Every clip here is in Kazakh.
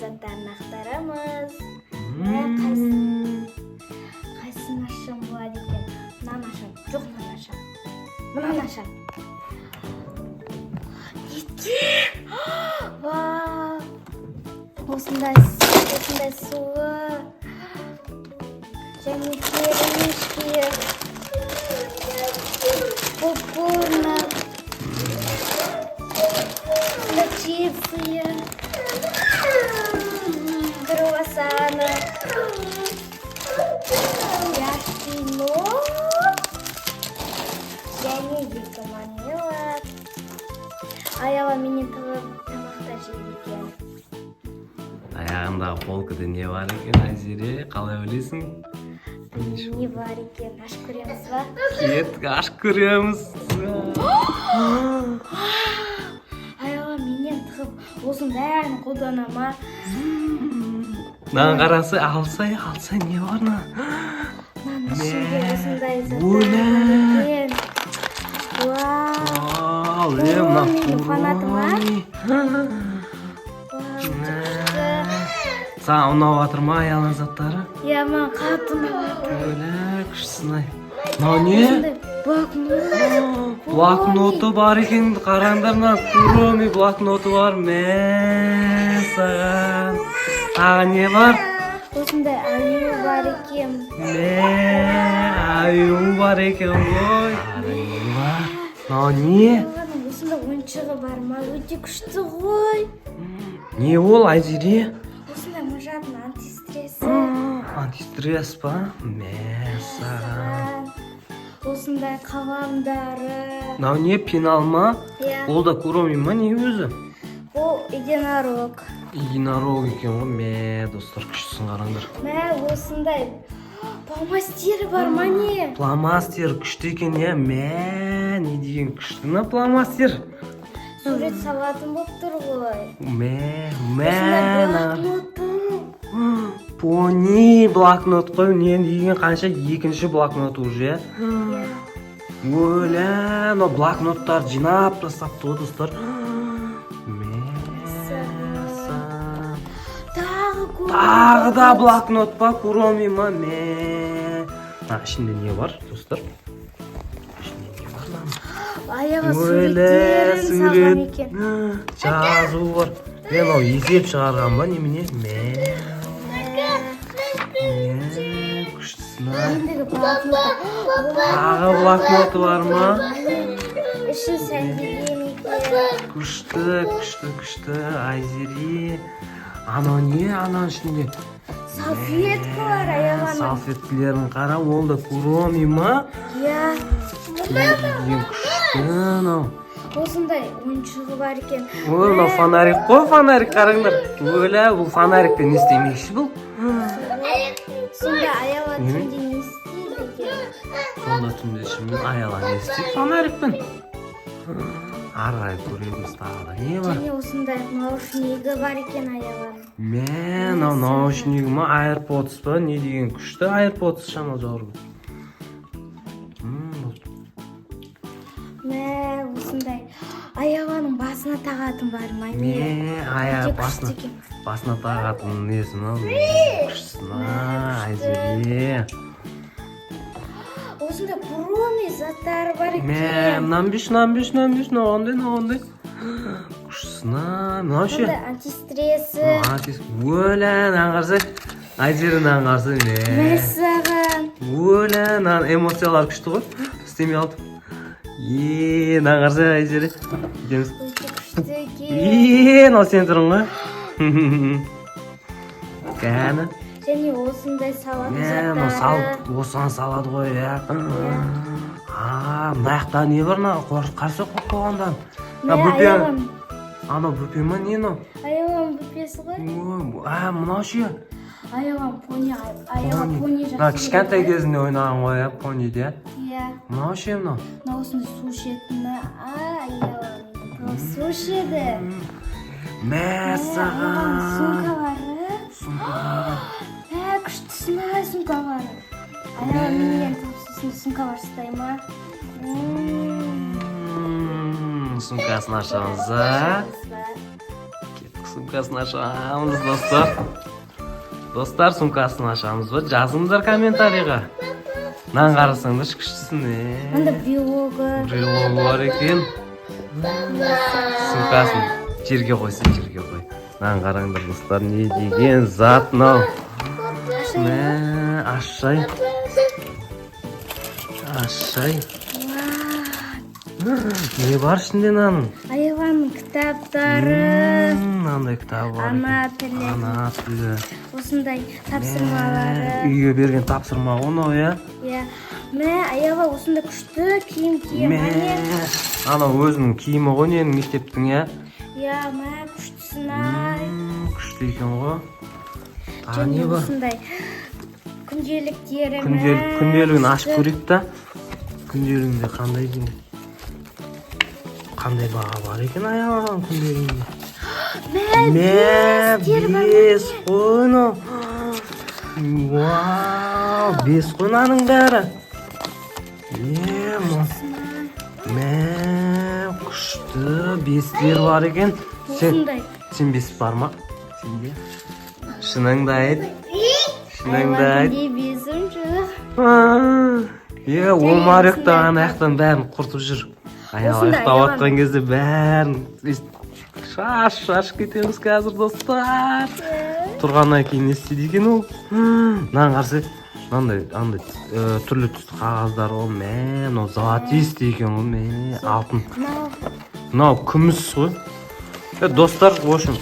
Заттарын ақтарамыз. Қайсысын ашсам болады екен? Мынаны ашамын. Жоқ, мынаны ашамын. Мынаны ашамын. Неткен? Вау! Осындай, осындай суы. Және перышки. Попкорн. Чипсы. Круассаны. Яшкино. Және екі мармелад. Аяла менен тығып тамақтар жейді екен. Аяғындағы полкада не бар екен, Айзере, қалай ойлайсың? Не бар екен? Ашып көреміз ба? Кеттік, ашып көреміз. Аяла менен тығып осының бәрін қолдана ма? Мынаны қарасай, алсай, алсай, не бар мына? Мынаның ішінде осындай заттар Өлә. бар екен. Вау! Вау, е, мына Менің фанатым, а? Куроми. Вау, өте күшті. Саған ұнап жатыр ма Аяланың заттары? Иә, маған қатты ұнап жатыр. Өлә, күштісін ай. Мынау не? Осындай блокнот. Блокноты бар екен, қараңдар, мына Куроми блокноты бар. Мә саған. Тағы не бар? Осындай аю бар екен. Мә, аю бар екен ғой. Тағы не бар? Мынау не? Аяланың осындай ойыншығы бар ма? Өте күшті ғой. Не ол, Айзере? Осындай мыжатын антистресі. Антистресс па? Мә саған. Осындай қаламдары. Мынау не, пенал ма? Иә. Ол да Куроми ма, не өзі? Ол единорог. Единорог екен ғой. Мә, достар, күштісін қараңдар. Мә, осындай фломастері бар ма, не? Фломастер күшті екен, иә. Мә, не деген күшті мына фломастер. Сурет салатын болып тұр ғой. Мә, мә, Осындай мына блокноты. Пони блокнот қой, не деген, қанша, екінші блокнот уже. Иә. Өлә, мынау блокноттар жинап тастапты ғой, достар. Мәссаған. Тағы көп. Тағы да блокнот па, Куроми ма? Мә, мына ішінде не бар, достар? Ішінде не бар мынаның? Аяғы Өлә, суреттерін салған сурет екен. Жазу бар е. Мынау есеп шығарған ба, немене? Мә, мә, күштісін ай. Ендігі блокнот. Тағы блокноты бар ма? Ішін сәндеген екен. Күшті, күшті, күшті, Айзере. Анау не, ананың ішінде? Салфеткалар Аяланың. Салфеткалерін қара, ол да Куроми ма? Иә. Не деген күшті мынау. Осындай ойыншығы бар екен. Ой, мынау фонарик қой, фонарик, қараңдар. Өлә, бұл фонарикпен не істемекші бұл? Сонда Аяла Не? түнде не істейді екен? Сонда түнде шынымен Аяла не істейді фонарикпен? Ары қарай көреміз, тағы да не бар? Және осындай наушнигі бар екен Аяланың. Мә, мынау наушнигі ма, AirPods па? Не деген күшті AirPods, шамал жауыр. Бұл Мә, осындай Аяланың басына тағатын бар ма, не? Мә, ая Өте күшті басына екен. Басына тағатын несі мынау? Күштісін, Айзере. Осындай Куроми заттары бар Мә, екен. мынаны беш, мынаны беш, мынаны беш, мынау қандай, мынау қандай? Күштісін ай, мынау ше? Осындай антистресі. Өлә, мынаны қарасай, Айзере, мынаны қарасай, мә. Мәссаған. Өлә, мынаның эмоциялары күшті ғой, істемей қалды. Е, мынаны қарасай, Айзере, бүйтеміз. Өте күшті екен. Е, мынау сенің түрің ғой, кәні. Және осындай салатын Мә, мынау заттары. салып, осыған салады ғой, иә. А, мына жақта не бар? Мына қарсы қойып қойғандан мына Мә, бөпе. Аяланың. Анау бөпе ма, не мынау? Аяланың бөпесі ғой. Ой, а, мынау ше? Аяланың пони. Аяла пони жақсы Мына кішкентай көреді. кезінде ойнаған ғой, иә, пониде. Иә. Мынау ше, мынау? Мына осындай су ішетіні. А, Аяланың су ішеді. Мәссаған. Сумкалары. Сумкалары. Мә, күштісін ай, сумкалары. Аяла менен тығып сосын сумкалар ұстай ма? Сумкасын ашамыз, а? Ашамыз ба? Кеттік, Сумкасын ашамыз, достар. Достар, сумкасын ашамыз ба? Жазыңдар комментарийға. Мынаны қарасаңдаршы, күштісін. Мында брелогы. Брелогы бар екен. Сумкасын жерге қойсын, жерге қой. Мынаны қараңдар, достар, не деген зат мынау? Мә, ашай. Ашай. Не бар ішінде мынаның? Аяланың кітаптары. Мынандай кітабы бар екен. Ана тілі. Ана тілі. Осындай тапсырмалары. Үйге берген тапсырма ғой мынау, иә? Иә. Мә, Аяла осындай күшті киім киемін. Мә, анау өзінің киімі ғой ненің, мектептің, иә? Иә, мә, күштісін ай. Күшті екен ғой. Тағы Және не бар? осындай күнделіктері. Мә, Күнделік, күнделігін ашып күшті. көрейік та. Күнделігінде қандай екен? Қандай баға бар екен Аяланың күнделігінде? Мә, Мә, бестер бар. 5 қой мынау. Вау, 5 қой мынаның бәрі. Е, мә, күшті бестер бар екен. Сен Осындай. Сен 5 бар ма? Сенде? Шыныңды айт. Шыныңды айт. Аяланың бесім жоқ. Е, Омар ұйықтаған, аяқтан бәрін құртып жүр. Аял Осындай ұйықтап аяғын. жатқан кезде бәрін шаш шашып кетеміз қазір, достар. Тұрғаннан кейін не істейді екен ол? Мынаны қарасай, мынандай андай түрлі түсті қағаздар ғой. Мә, мынау золотистый екен ғой, мә, алтын. Мынау Мынау күміс қой. Достар, в общем,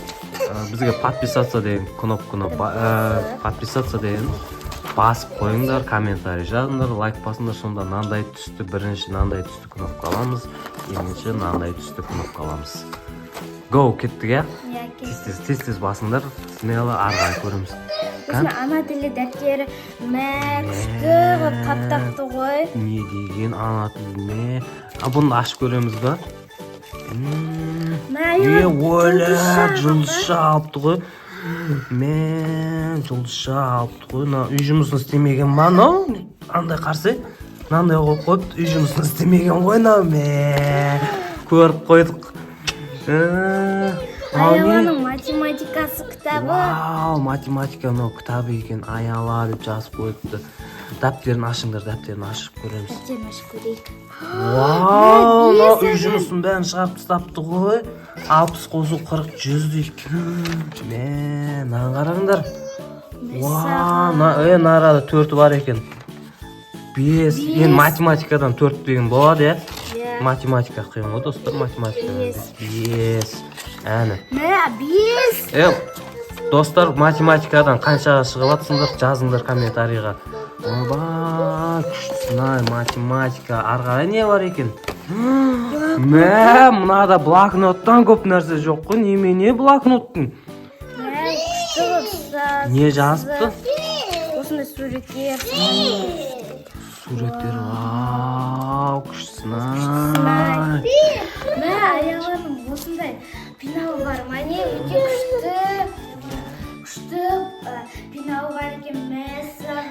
бізге подписаться деген кнопканы подписаться деген басып қойыңдар, комментарий жазыңдар, лайк басыңдар. Сонда мынандай түсті, бірінші мынандай түсті кнопка аламыз, екінші мынандай түсті кнопка аламыз. Го, кеттік, иә? Иә, кет. Тез тез, тез тез басыңдар, смело, ары қарай көреміз. Осындай ана тілі дәптері, мә, күшті қылып қаптапты ғой. Не деген ана тілі, мә? А бұны ашып көреміз ба? Мә, Е, Аяла өлә, жұлдызша. Жұлдызша алыпты ғой. Мә, жұлдызша алыпты ғой. Мына үй жұмысын істемеген ма мынау? Андай қарсы, мынандай қойып қойыпты, үй жұмысын істемеген ғой мынау, мә. Көріп қойдық. Мынау не? Аяланың математикасы кітабы. Вау, математика мынау кітабы екен, Аяла деп жазып қойыпты. Дәптерін ашыңдар, дәптерін ашып көреміз. Дәптерін ашып көрейік. Вау, мынау үй бес. жұмысын бәрін шығарып тастапты ғой. 60 қосу 40, 100 дейді. Мә, мынаны қараңдар. Вау, мына мына арада төрті бар екен. 5. Енді математикадан 4 деген болады, иә? Иә. Математика қиын ғой, достар, математикадан. 5. 5. Әні. Мә, 5. Е, достар, математикадан қаншаға шығып жатсыңдар, жазыңдар комментарийға. Ойбай, күштісін ай, математика. Ары қарай не бар екен? Мә, мынада блокноттан көп нәрсе жоқ қой. Немене блокноттың? Мә, күшті қылып. Не жазыпты? Осындай суреттер. Суреттер, вау, күштісін ай. Мә, Аяланың осындай пеналы бар. Міне, өте күшті. Күшті пеналы бар екен, мә саған.